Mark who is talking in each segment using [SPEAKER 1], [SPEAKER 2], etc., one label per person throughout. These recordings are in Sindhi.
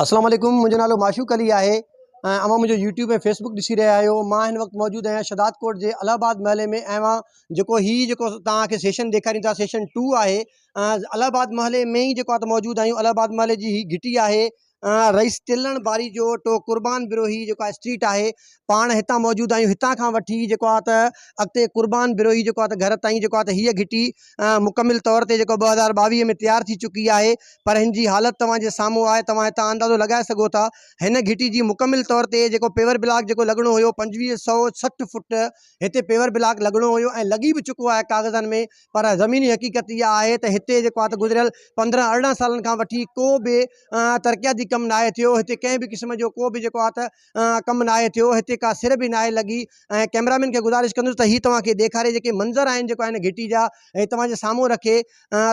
[SPEAKER 1] اسلام عليڪم منهنجو نالو معشوق علي آهي ۽ اوهان منهنجو يوٽيوب ۽ فيسبوڪ ڏسي رهيا آهيو مان هن وقت موجود آهيان شهداد ڪوٽ جي الهه آباد محلي ۾ ۽ اوهان جيڪو هي جيڪو توهان کي سيشن ڏيکاريون ٿا سيشن ٽو آهي الهه آباد محلي ۾ ئي جيڪو آهي ته موجود آهيون الهه آباد محلي جي هي گهٽي آهي رئيس ٽلڻ باري جو ٽو قربان بروهي جيڪو آهي اسٽريٽ آهي پاڻ هتان موجود آهيون هتان کان وٺي جيڪو آهي ته اڳتي قربان بروهي جيڪو آهي ته گهر تائين جيڪو آهي ته هيء گهٽي مڪمل طور تي جيڪو 2022 ۾ تيار ٿي چڪي آهي پر هن جي حالت توهان جي سامهون آهي توهان هتان اندازو لڳائي سگهو ٿا هن گهٽي جي مڪمل طور تي جيڪو پيور بلاڪ جيڪو لڳڻو هيو 2560 فٽ هتي پيور بلاڪ لڳڻو هيو ۽ لڳي به چڪو آهي ڪاغذن ۾ پر زميني حقيقت اها آهي ته هتي جيڪو آهي ته گذريل 15 18 سالن کان وٺي ڪو به ترقياتي ڪم ناهي ٿيو هتي ڪنهن به قسم جو ڪو به جيڪو آهي ته ڪم ناهي ٿيو هتي ڪا سر به ناهي لڳي ۽ ڪئميرا مين کي گذارش ڪندس ته هي توهان کي ڏيکاري جيڪي منظر آهن جيڪو آهن گهٽي جا ۽ توهان جي سامهون رکي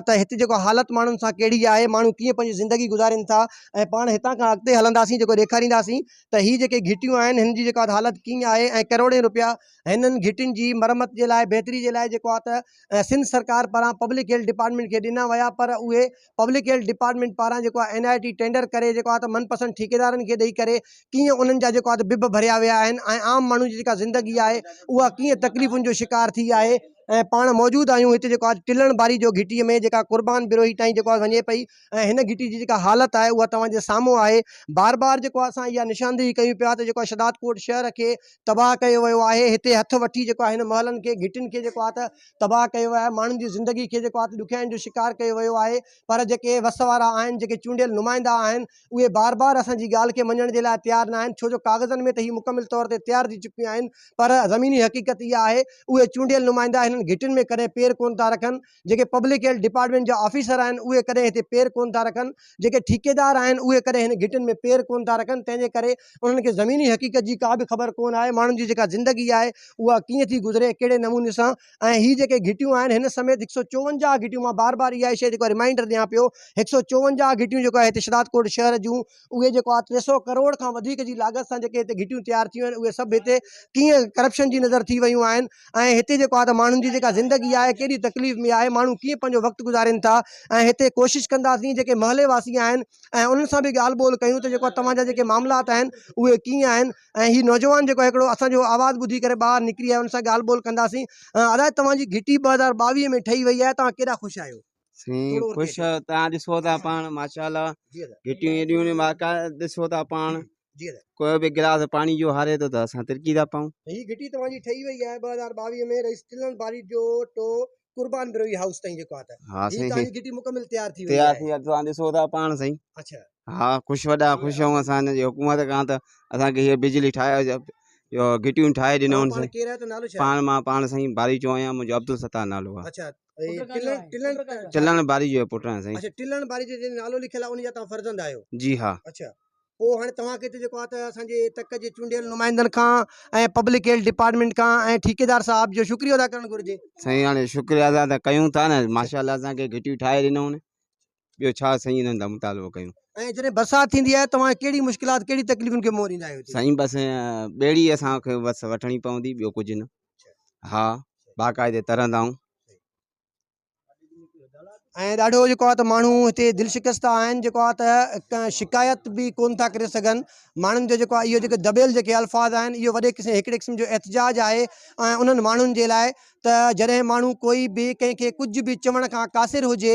[SPEAKER 1] ته هتي جيڪو حالت ماڻهن سان ڪهڙي آهي ماڻهو ڪيئن پنهنجي زندگي گذارين ٿا ۽ پاڻ هتان کان اڳتي هلنداسين جيڪو ڏيکارينداسين ته هي جيڪي گهٽيون آهن هن جي جيڪا حالت ڪيئن آهي ۽ ڪروڙين روپيا هنن گهٽين جي مرمت جي لاء بهتري جي لاء جيڪو آهي ته سنڌ سرڪار پاران پبلڪ هيلٿ ڊپارٽمينٽ کي ڏنا ويا پر اهي پبلڪ هيلٿ ڊپارٽمينٽ پاران جيڪو آهي اين آء ٽي ٽينڊر ڪري جيڪو آهي ته من پسند ٺيڪيدارن کي ڏئي ڪري ڪيئن انهن جا جيڪو آهي ته بب ڀريا ويا آهن ۽ عام ماڻهو جي جيڪا زندگي آهي اها ڪيئن تڪليفن جو شڪار ٿي آهي ۽ پاڻ موجود آهيون هتي جيڪو آهي ٽلڻ باري جو گهٽي ۾ جيڪا قربان بروهي تائين جيڪو آهي وڃي پئي ۽ هن گهٽي جي جيڪا حالت آهي اها توهان جي سامهون آهي بار بار جيڪو آهي اسان اها نشاندهي ڪيون پيا ته جيڪو آهي شهداد ڪوٽ شهر کي تباهه ڪيو ويو آهي هتي هٿ وٺي جيڪو آهي هن محلن کي گهٽين کي جيڪو آهي ته تباهه ڪيو ويو آهي ماڻهن جي زندگي کي جيڪو آهي ته ڏکيائين جو شڪار ڪيو ويو آهي پر جيڪي وس وارا آهن جيڪي چونڊيل نمائندا آهن اهي بار بار اسان جي ڳالهه کي مڃڻ جي لاء تيار نه آهن ڇو جو ڪاغذن ۾ ته هي مڪمل طور تي تيار ٿي چڪيون آهن پر زميني حقيقت اها آهي اهي چونڊيل نمائندا هنن گهٽين ۾ ڪڏهن پير ڪونه ٿا رکن جيڪي پبلڪ هيلٿ ڊپارٽمينٽ جا آفيسر آهن اهي ڪڏهن هتي پير ڪونه ٿا رکن جيڪي ٺيڪيدار آهن اهي ڪڏهن هن گهٽين ۾ پير ڪونه ٿا رکن تنهن جي ڪري انهن کي زميني حقيقت جي ڪا به خبر ڪونه آهي ماڻهن جي جيڪا زندگي آهي اها ڪيئن ٿي گذري ڪهڙي نموني سان ۽ هي جيڪي گهٽيون آهن هن سميت هڪ سو چوونجاهه گهٽيون مان بار بار اها شيء جيڪو ريمائنڊر ڏيان پيو هڪ سو چوونجاهه گهٽيون جيڪو آهي هتي شهدادڪوٽ شهر جون اهي جيڪو آهي 300 ڪروڙ کان وڌيڪ جي لاڳت سان جيڪي هتي گهٽيون تيار ٿيون آهن اهي سڀ هتي ڪيئن ڪرپشن جي نظر ٿي ويون آهن ۽ هتي جيڪو آهي ته ماڻهن جي جيڪا زندگي آهي ڪيڏي تڪليف ۾ آهي ماڻهو ڪيئن پنهنجو وقت گذارين ٿا ۽ هتي ڪوشش ڪنداسين جيڪي محلي واسي آهن ۽ انهن سان به ڳالهه ٻولهه ڪيون ته جيڪو توهان جا جيڪي معاملات آهن اهي ڪيئن آهن ۽ هي نوجوان جيڪو هڪڙو اسان جو آواز ٻڌي ڪري ٻاهر نڪري آيو ان سان ڳالهه ٻولهه ڪنداسين ادا توهان جي گهٽي 2022 ۾ ٺهي وئي آهي توهان ڪيڏا خوش آهيو؟
[SPEAKER 2] سائين خوش توهان ڏسو ٿا پاڻ ماشاءالله گهٽيون ايڏيون ڏسو ٿا پاڻ
[SPEAKER 1] جي ادا
[SPEAKER 2] ڪوئي به گلاس پاڻي جو هاري ٿو ته اسان ترڪي ٿا پئون.
[SPEAKER 1] هي گهٽي توهان جي ٺهي وئي آهي 2022 ۾ رئيس ٽلڻ باري جو ٽو قربان بروهي هائوس تائين جيڪو آهي ته
[SPEAKER 2] ها
[SPEAKER 1] هي
[SPEAKER 2] سائين
[SPEAKER 1] توهان جي گهٽي مڪمل تيار ٿي وئي
[SPEAKER 2] تيار
[SPEAKER 1] آهي
[SPEAKER 2] ٿي وئي توهان ڏسو ٿا پاڻ سائين
[SPEAKER 1] اڇا
[SPEAKER 2] ها خوش وڏا خوش آهيون اسان هن جي حڪومت کان ته اسان کي هي بجلي ٺاهي اهو گهٽيون ٺاهي
[SPEAKER 1] توهان
[SPEAKER 2] ڏنائون
[SPEAKER 1] پاڻ
[SPEAKER 2] سائين
[SPEAKER 1] ڪير آهيو ته نالو ڇا آهي
[SPEAKER 2] پاڻ مان پاڻ سائين باريچو آهيان منهنجو عبدالستار نالو آهي
[SPEAKER 1] اڇا هي ٽلڻ ٽلڻ
[SPEAKER 2] ٽلڻ باري جو پٽ آهيان سائين
[SPEAKER 1] اڇا ٽلڻ باري جو جنهن نالو لکيل آهي ان جا توهان فرزند آهيو
[SPEAKER 2] جي ها
[SPEAKER 1] اڇا پوء هاڻي توهان کي ته جيڪو آهي ته اسان جي تڪ جي چونڊيل نمائندن کان ۽ پبلڪ هيلٿ ڊپارٽمينٽ کان ۽ ٺيڪيدار صاحب جو شڪريو ادا ڪرڻ گهرجي.
[SPEAKER 2] سائين هاڻي شڪريو ادا ته ڪيون ٿا نه ماشاءالله اسان کي گهٽيون ٺاهي ڏنائون ٻيو ڇا سائين انهن تان مطالبو ڪيون.
[SPEAKER 1] ۽ جڏهن برسات ٿيندي آهي توهان ڪهڙي مشڪلات ڪهڙي تڪليفن کي منهن ڏيندا آهيو اتي؟
[SPEAKER 2] سائين بس ٻيڙي اسان کي بس وٺڻي پوندي ٻيو ڪجهه نه ها باقاعدي ترندا آهيون.
[SPEAKER 1] ۽ ڏاڍو جيڪو آهي ته ماڻهو هتي دل شڪسته آهن جيڪو آهي ته شڪايت به ڪون ٿا ڪري سگهن ماڻهن جو جيڪو آهي اهو جيڪي دٻيل جيڪي الفاظ آهن اهو وڏي قسم هڪڙي قسم جو احتجاج آهي ۽ انهن ماڻهن جي لاء ته جڏهن ماڻهو ڪوئي به ڪنهن کي ڪجهه به چوڻ کان قاصر هجي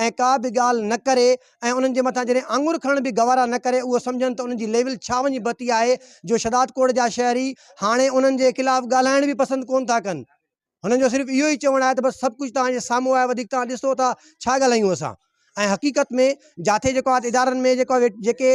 [SPEAKER 1] ۽ ڪا به ڳالهه نه ڪري ۽ انهن جي مٿان جڏهن آڱر کڻڻ به گوارا نه ڪري اهو سمجهن ته انهن جي ليول ڇا وڃي بتي آهي جو شهدادڪوٽ جا شهري هاڻي انهن جي خلاف ڳالهائڻ به پسند ڪون ٿا ڪن. هنن جو صرف اهو ئي چوڻ آهي ته بس سڀ ڪجهه توهان جي سامهون آهي وڌيڪ توهان ڏسو ٿا ڇا ڳالهايون اسان ۽ حقيقت ۾ جاٿي جيڪو آهي ادارن ۾ جيڪو جيڪي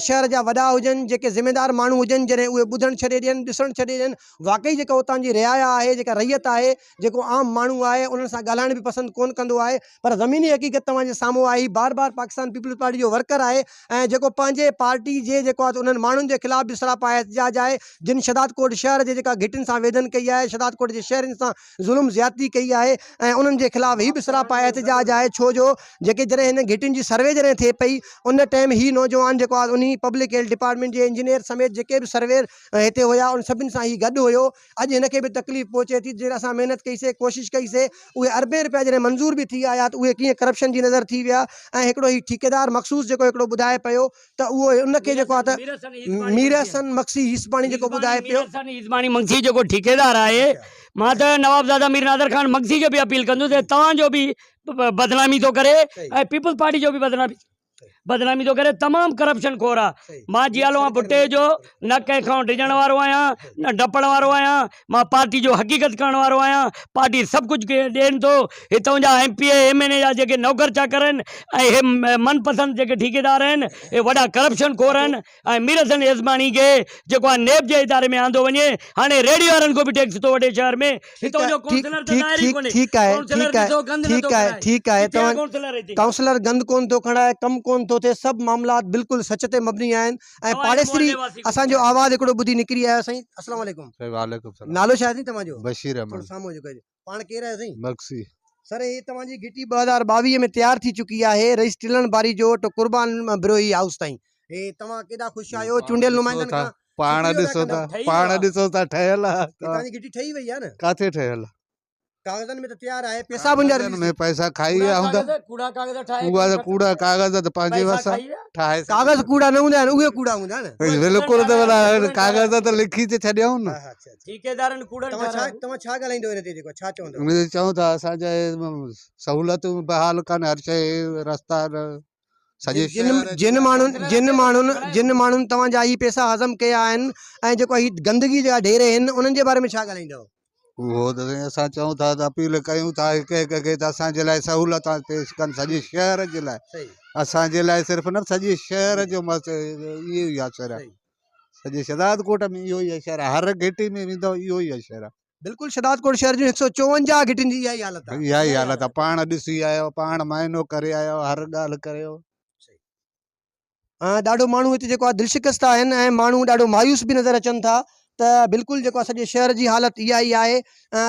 [SPEAKER 1] شهر جا وڏا هجن جيڪي ذميدار ماڻهو هجن جڏهن اهي ٻڌڻ ڇڏي ڏين ڏسڻ ڇڏي ڏين واقعي جيڪا اتان جي رعايا آهي جيڪا رعيت آهي جيڪو عام ماڻهو آهي انهن سان ڳالهائڻ به پسند ڪونه ڪندو آهي پر زميني حقيقت توهان جي سامهون آهي هي بار بار پاڪستان پيپلز پارٽي جو ورڪر آهي ۽ جيڪو پنهنجي پارٽي جي جيڪو آهي انهن ماڻهن جي خلاف به سراپا احتجاج آهي جن شھدادڪوٽ شهر جي جيڪا گهٽين سان ويڌن ڪئي آهي شھدادڪوٽ جي شهرين سان ظلم زيادتي ڪئي آهي ۽ انهن جي خلاف هي به سراپا احتجاج آهي ڇو جو جيڪي جڏهن هن گهٽين جي سروي جڏهن ٿئي پئي ان ٽائيم هي نوجوان جيڪو آهي انهي پبلڪ هيلٿ ڊپارٽمينٽ جي انجنيئر سميت جيڪي به سرويئر هتي هيا ان سڀني سان هي گڏ هيو اڄ هن کي به تڪليف پهچي ٿي جڏهن اسان محنت ڪئي سي ڪوشش ڪئي سي اهي اربين رپيا جڏهن منظور به ٿي آيا ته اهي ڪيئن ڪرپشن جي نظر ٿي ويا ۽ هڪڙو هي ٺيڪيدار مخصوص جيڪو هڪڙو ٻڌائي پيو ته اهو ان کي جيڪو آهي ته مير حسن مگسي هيسباڻي جيڪو ٻڌائي پيو.
[SPEAKER 3] مير حسن هيسباڻي مگسي جيڪو ٺيڪيدار آهي مان ته نوابزاده مير نادر خان مگسي کي به اپيل ڪندس ته توهان جو به بدنامي ٿو ڪري ۽ پيپلز پارٽي جو به بدنامي بدنامي ٿو ڪري تمام ڪرپشن خور آ مان جيالو آهيان ڀٽي جو نه ڪنهن کان ڊڄڻ وارو آهيان نه ڊپڻ وارو آهيان مان پارٽي جو حقيقت ڪرڻ وارو آهيان پارٽي سڀ ڪجهه ڏين ٿو هتان جا M P A M N A جا جيڪي نوڪر چاڪر آهن ۽ هي من پسند جيڪي ٺيڪيدار آهن اهي وڏا ڪرپشن خور آهن ۽ مير حسن يزماڻي کي جيڪو آهي نيب جي اداري ۾ آندو وڃي هاڻي ريڙهي وارن کان به ٽيڪس ٿو وٺي شهر ۾ هتان جو ڪائونسلر ته ظاهر ئي ڪونهي
[SPEAKER 1] ٺيڪ آهي
[SPEAKER 3] ڪائونسلر
[SPEAKER 1] ٺيڪ
[SPEAKER 3] ڏسو
[SPEAKER 1] آهي
[SPEAKER 3] گند نٿو
[SPEAKER 1] ٺيڪ آهي
[SPEAKER 3] کڻائي
[SPEAKER 1] ٺيڪ آهي
[SPEAKER 3] ڪٿي آهي
[SPEAKER 1] توهان
[SPEAKER 3] ڪائونسلر هتي
[SPEAKER 1] ڪائونسلر گند ڪون ٿو کڻائي ڪم ڪون ٿو ٿئي سڀ معاملات بلڪل سچ تي مبني آهن ۽
[SPEAKER 3] توهان هن
[SPEAKER 1] پاڙيسري
[SPEAKER 3] محلي واسي کان
[SPEAKER 1] اسان جو آواز هڪڙو ٻڌي نڪري آيو سائين السلام عليڪم
[SPEAKER 4] سائين وعليڪم السلام
[SPEAKER 1] نالو ڇا آهي سائين توهان جو
[SPEAKER 4] بشير
[SPEAKER 1] ٿورو
[SPEAKER 4] احمد
[SPEAKER 1] سامهون جو ڪجو پاڻ ڪير آهيو سائين؟
[SPEAKER 4] مگسي.
[SPEAKER 1] سر هي توهان جي گهٽي 2022 ۾ تيار ٿي چڪي آهي رئيس ٽلڻ باري جو ٽو قربان بروهي هائوس تائين هي توهان ڪيڏا خوش آهيو چونڊيل نمائندن کان
[SPEAKER 4] پاڻ ڏسو ٿا پاڻ ڏسو ٿا ٺهيل آهي
[SPEAKER 1] توهان جي گهٽي ٺهي وئي آهي نه
[SPEAKER 4] ڪاٿي ٺهيل آهي
[SPEAKER 1] ڪاغذن ۾ ته تيار آهي پيسا به ان جا
[SPEAKER 4] ۾ پئسا کائي ويا هوندا
[SPEAKER 3] ڪوڙا ڪاغذ ٺاهي
[SPEAKER 4] اها ڪوڙا ڪاغذ ته پنهنجي وس ٺاهي
[SPEAKER 1] ڪاغذ ڪوڙا نه هوندا آهن اهي ڪوڙا هوندا آهن
[SPEAKER 4] بلڪل ته ڪاغذ ته لکي ته ڇڏيائون نه
[SPEAKER 3] ٺيڪيدارن ڪوڙن
[SPEAKER 1] توهان ڇا توهان ڇا ڳالهائيندو ان تي جيڪو ڇا چوندو
[SPEAKER 4] ان تي چئون ٿا اسان جا سهولتون بحال ڪن هر شيء رستا سڄي
[SPEAKER 1] جن جن ماڻهن جن ماڻهن جن ماڻهن توهان جا هي پيسا هضم ڪيا آهن ۽ جيڪو هي گندگي جا ڍير آهن انهن جي باري ۾ ڇا ڳالهائيندو
[SPEAKER 4] اهو ته سائين اسان چئون ٿا ته اپيل ڪيون ٿا هڪ هڪ کي ته اسان جي لاء سهولت پيش ڪن سڄي شهر جي لاء اسان جي لاء صرف نه سڄي شهر جو مسئلو اهو ئي آهي سڄي شهدادڪوٽ ۾ اهو ئي اشر آهي هر گهٽي ۾ ويندؤ اهو ئي اشر آهي.
[SPEAKER 1] بلڪل شهدادڪوٽ شهر جون 154 گهٽين جي اها ئي حالت آهي.
[SPEAKER 4] اها ئي حالت آهي پاڻ ڏسي آيا آهيو پاڻ معائنو ڪري آيا آهيو هر ڳالهه ڪريو.
[SPEAKER 1] ڏاڍو ماڻهو هتي جيڪو آهي دلشڪسته آهن ۽ ماڻهو ڏاڍو مايوس به نظر اچن ٿا ته بلڪل جيڪو آهي سڄي شهر جي حالت اها ئي آهي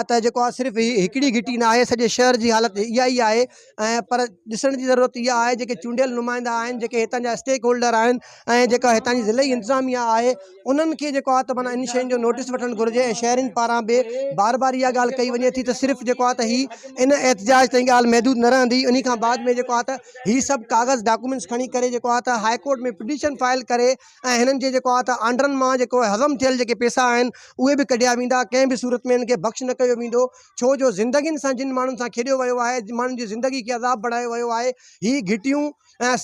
[SPEAKER 1] ته جيڪو آهي صرف هي هڪڙي گهٽي نه آهي سڄي شهر جي حالت اها ئي آهي ۽ پر ڏسڻ جي ضرورت اها آهي جيڪي چونڊيل نمائندا آهن جيڪي هتان جا اسٽيڪ هولڊر آهن ۽ جيڪا هتان جي ضلعي انتظاميا آهي انهن کي جيڪو آهي ته معنيٰ ان شين جو نوٽيس وٺڻ گهرجي ۽ شهرين پاران به بار بار اها ڳالهه ڪئي وڃي ٿي ته صرف جيڪو آهي ته هي ان احتجاج تائين ڳالهه محدود نه رهندي انهي کان بعد ۾ جيڪو آهي ته هي سڀ ڪاغذ ڊاڪومينٽس کڻي ڪري جيڪو آهي ته هاء ڪورٽ ۾ پٽيشن فائل ڪري ۽ هنن جي جيڪو آهي ته آنڊرن مان جيڪو هضم ٿيل جيڪي پيسا آهن اهي به ڪڍيا ويندا ڪنهن به صورت ۾ هنن کي بخش نه ڪيو ويندو ڇو جو زندگين سان جن ماڻهن سان کيڏيو ويو آهي ماڻهن جي زندگي کي عذاب بڻايو ويو آهي هي گهٽيون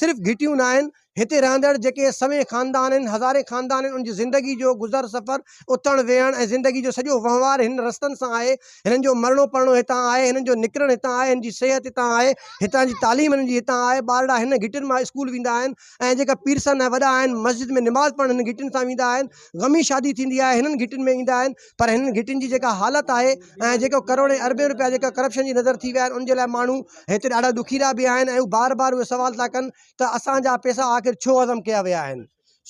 [SPEAKER 1] صرف گهٽيون نه آهن هتي رهندڙ جيڪي سوين خاندان آهن هزارين خاندان آهن ان جي زندگي جو گذر سفر اٿڻ ويهڻ ۽ زندگي جو سڄو وهنوار هن رستن سان آهي هنن جو مرڻو پرڻو هتان آهي هنن جو نڪرڻ هتان آهي هنن جي صحت هتان آهي هتان جي تعليم هنن جي هتان آهي ٻارڙا هن گهٽين مان اسڪول ويندا آهن ۽ جيڪا پيرسن ۽ وڏا آهن مسجد ۾ نماز پڙهڻ هنن گهٽين سان ويندا آهن غمي شادي ٿيندي آهي هنن گهٽين ۾ ايندا آهن پر هنن گهٽين جي جيڪا حالت آهي ۽ جيڪو ڪروڙين اربين روپيا جيڪا ڪرپشن جي نظر ٿي ويا آهن ان جي لاء ماڻهو هتي ڏاڍا ڏکيرا به آهن ۽ هو بار بار اهي سوال ٿا ڪن ته اسان جا پيسا آخر ڇو هضم ڪيا ويا آهن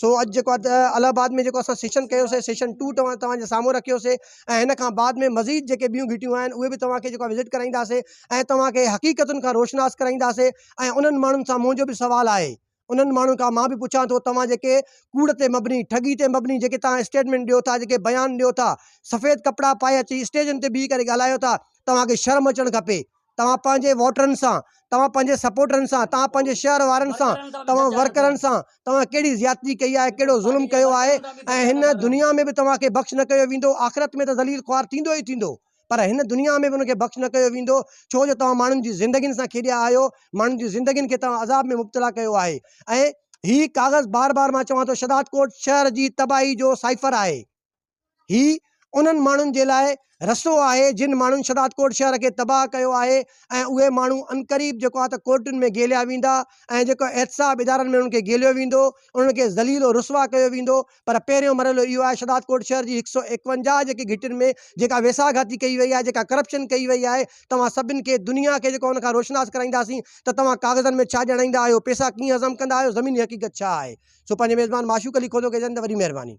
[SPEAKER 1] سو اڄ جيڪو آهي ته الهه آباد ۾ جيڪو اسان سيشن ڪيوسي سيشن ٽو توهان توهان جي سامهون رکيوسي ۽ هن کان بعد ۾ مزيد جيڪي ٻيون گهٽيون آهن اهي به توهان کي جيڪو وزٽ ڪرائينداسي ۽ توهان کي حقيقتن کان روشناس ڪرائينداسي ۽ انهن ماڻهن سان منهنجو به سوال آهي انهن ماڻهن کان مان به پڇان ٿو توهان جيڪي ڪوڙ تي مبني ٺڳي تي مبني جيڪي توهان اسٽيٽمينٽ ڏيو ٿا جيڪي بيان ڏيو ٿا سفيد ڪپڙا پائي اچي اسٽيجن تي بيهي ڪري ڳالهايو ٿا توهان کي شرم اچڻ کپي توهان پنهنجي ووٽرن سان توهان پنهنجي سپورٽرن سان توهان پنهنجي شهر وارن سان توهان ورڪرن سان توهان ڪهڙي زيادتي ڪئي آهي ڪهڙو ظلم ڪيو آهي ۽ هن دنيا ۾ به توهان کي بخش نه ڪيو ويندو آخرت ۾ ته ذليل خوار ٿيندو ئي ٿيندو پر هن دنيا ۾ به ان کي بخش نه ڪيو ويندو ڇو جو توهان ماڻهن جي زندگين سان کيڏيا آهيو ماڻهن جي زندگين کي توهان عذاب ۾ مبتلا ڪيو آهي ۽ هي ڪاغذ بار بار مان چوان ٿو شهدادڪوٽ شهر جي تباهي جو سائفر آهي هي انهن ماڻهن جي لاء رسو آهي جن ماڻهن شهدادڪوٽ شهر کي تباهه ڪيو آهي ۽ اهي ماڻهو عنقريب جيڪو آهي ته ڪورٽن ۾ گهيليا ويندا ۽ جيڪو احتساب ادارن ۾ انهن کي گهيليو ويندو انهن کي ذليل و رسوا ڪيو ويندو پر پهريون مرحلو اهو آهي شهدادڪوٽ شهر جي هڪ سئو ايڪونجاهه جيڪي گهٽين ۾ جيڪا ويساهه گهاتي ڪئي وئي آهي جيڪا ڪرپشن ڪئي وئي آهي توهان سڀن کي دنيا کي جيڪو ان کان روشناس ڪرائينداسين ته توهان ڪاغذن ۾ ڇا ڄاڻائيندا آهيو پيسا ڪيئن هضم ڪندا آهيو زميني حقيقت ڇا آهي سو پنهنجي ميزبان معشوق علي کوسو کي اجازت وڏي مهرباني.